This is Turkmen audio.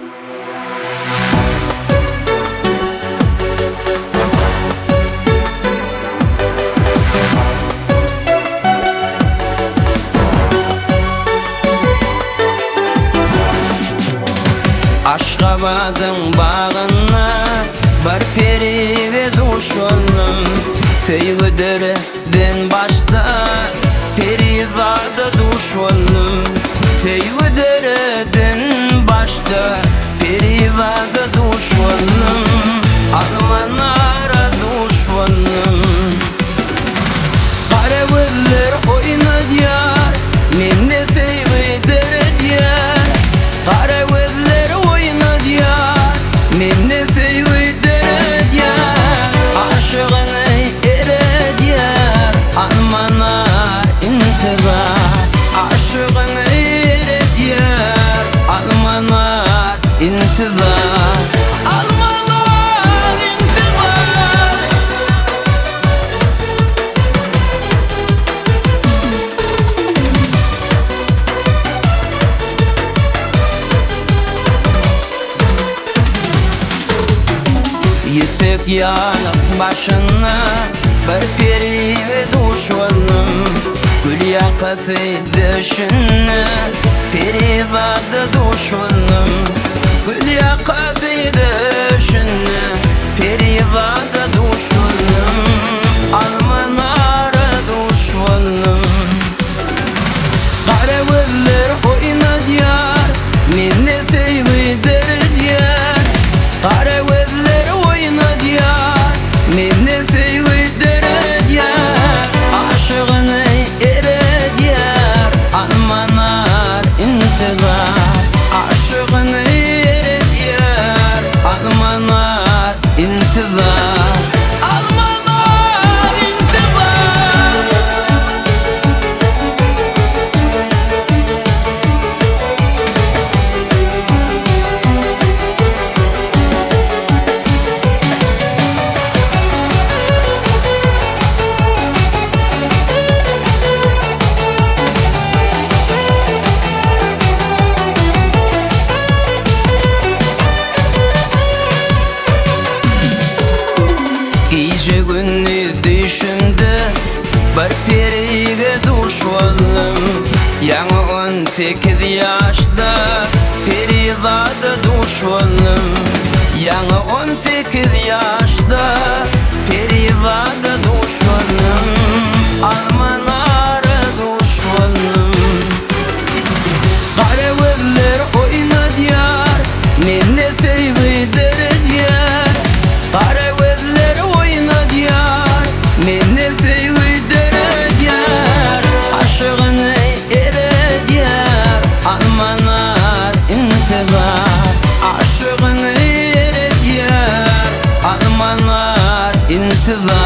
Aşgabadyň bagynda bir perige duş boldum. Söýgi dereden başda perizada duş boldum. Söýgi dereden başda perizada duş boldum. Almanara duş boldum. Gara gözler oýnadýar, mende söýgi döredýär. Gara gözler oýnadýar, mende söýgi döredýär. Aşygyny eredýär, almanar intizar. Aşygyny eredýär, almanar intizar. Almanar intizar. Ýüpek ýalyk başynda bir perige duş boldum. Gül ýakasy döşünde perizada duş boldum. Gül ýakasy döşünde perizada duş boldum. Alma nara duş boldum. Gara gözler oýnadýar, mende söýgi döredýär. Gara gözler oýnadýar, mende söýgi döredýär. Aşygyny eredýär, alma nar intizar. Aşygyny eredýär, alma nar intizar. Alma nar intizar. Gije-gündiz düýşümde bir perige duş boldum. Ýaňy 18 ýaşda perizada duş boldum. Ýaňy 18 ýaşda perizada duş boldum. Alma nara duş boldum. Gara gözler oýnadýar, mende söýgi döredýär. Gara gözler oýnadýar, mende söýgi döredýär. Aşygyny eredýär, alma nar intizar. Aşygyny eredýär, alma nar intizar.